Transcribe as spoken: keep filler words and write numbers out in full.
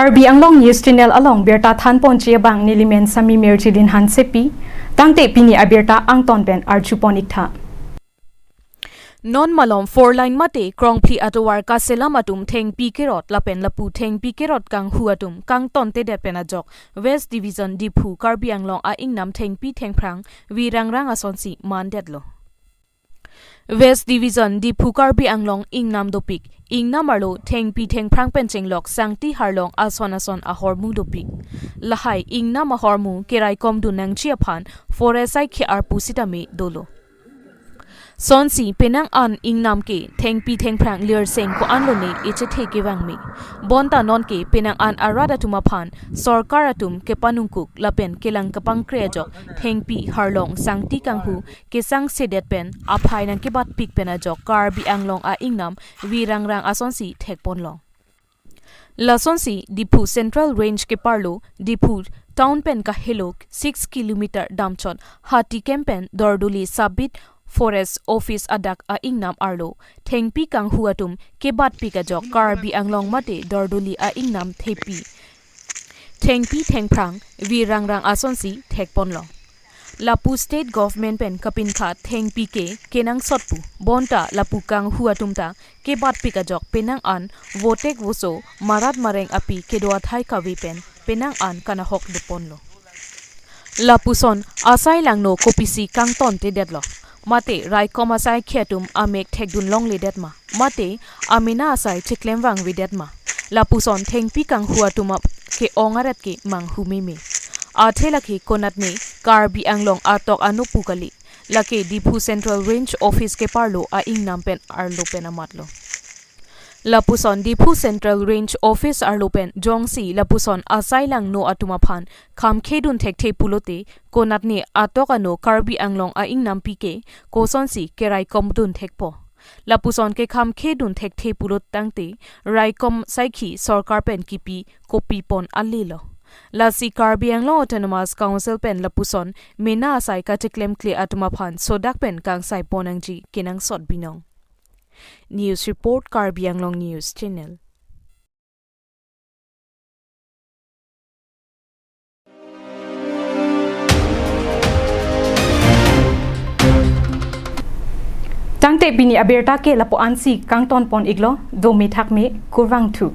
Karbi Anglong News Channel along birta thanponji abang nelimen Sami Merjilin Hansepi, tangte pini abirta angton pen arjupon iktha. Non malom four lane mate Krongphli atovar kaselam atum thengpi kerot lapen lapu thengpi kerot kanghu atum kangtontedet pen ajok West Division Diphu Karbi Anglong a-ingnam thengpi thengphrang virangrang asonsi mandetlo. West Division Diphu Karbi Anglong ingnam dopik, ingnam arlo thengpi thengphrang pen chenglok sangti harlong ason ason ahormu dopik. Lahai ingnam ahormu keraikomdun nangji aphan forest saikhi arpu sitame dolo. Sonsi penang an ingnam ke thengpi thengphrang lirseng ko-an lone echethe kevangme. Bonta nonke penang an arat atum aphan sorkar atum kepanungkuk lapen kelang kepangkre ajok thengpi harlong sangti kanghu kesangsedet pen aphai nangkebatpik pen ajok Karbi Anglong a-ingnam virangrang asonsi thekponlong. Lasonsi Diphu Central Range keparlo Diphu town pen kahelo six kilometer damchot Hatikem pen Dorduli Sub Forest Office adak a-ingnam arlo thengpi kanghu atum kebatpik ajok Karbi Anglong mate Dorduli a-ingnam thepi thengpi thengphrang virangrang asonsi thekponlong. Lapu state government pen kapinkhat thengpi ke kenangsot pu, bonta lapu kanghu atum ta kebatpik ajok penang an votek voso marat mareng api kedo athai kave pen penang an kanahok doponlo. Lapuson asai langno kopisi kangtontedetlo? Mate raikom asaikhi atum amek thekdun longledet ma? Mate amena asai chiklemvang vedet ma? Lapuson thengpi kanghu atum ap ke-ong aret ke manghu meme. Athe lake konatne Karbi Anglong atok ano pu kali. Lake Diphu Central Range Office keparlo a-ingnam pen arlo pen amatlo. Lapuson Diphu Central Range Office arlo pen jongsi lapuson asai langno atum aphan khamkhedun thekthe pulote konatne atok ano Karbi Anglong a-ingnampi ke kosonsi keraikomdun thekpo? Lapuson kekhamkhedun thekthe pulot tangte raikom saikhi sorkar pen kipi kopipon alelo? Lasi Karbi Anglong Autonomous Council pen lapuson mena asai kachiklemkle atum aphan sodak pen kangsaipon nangji kenangsot binong. News report, Karbi Anglong News Channel. Tangte pini abirta ke lapu-ansi kangtonpon iklo, dome thakme, kurvangthu.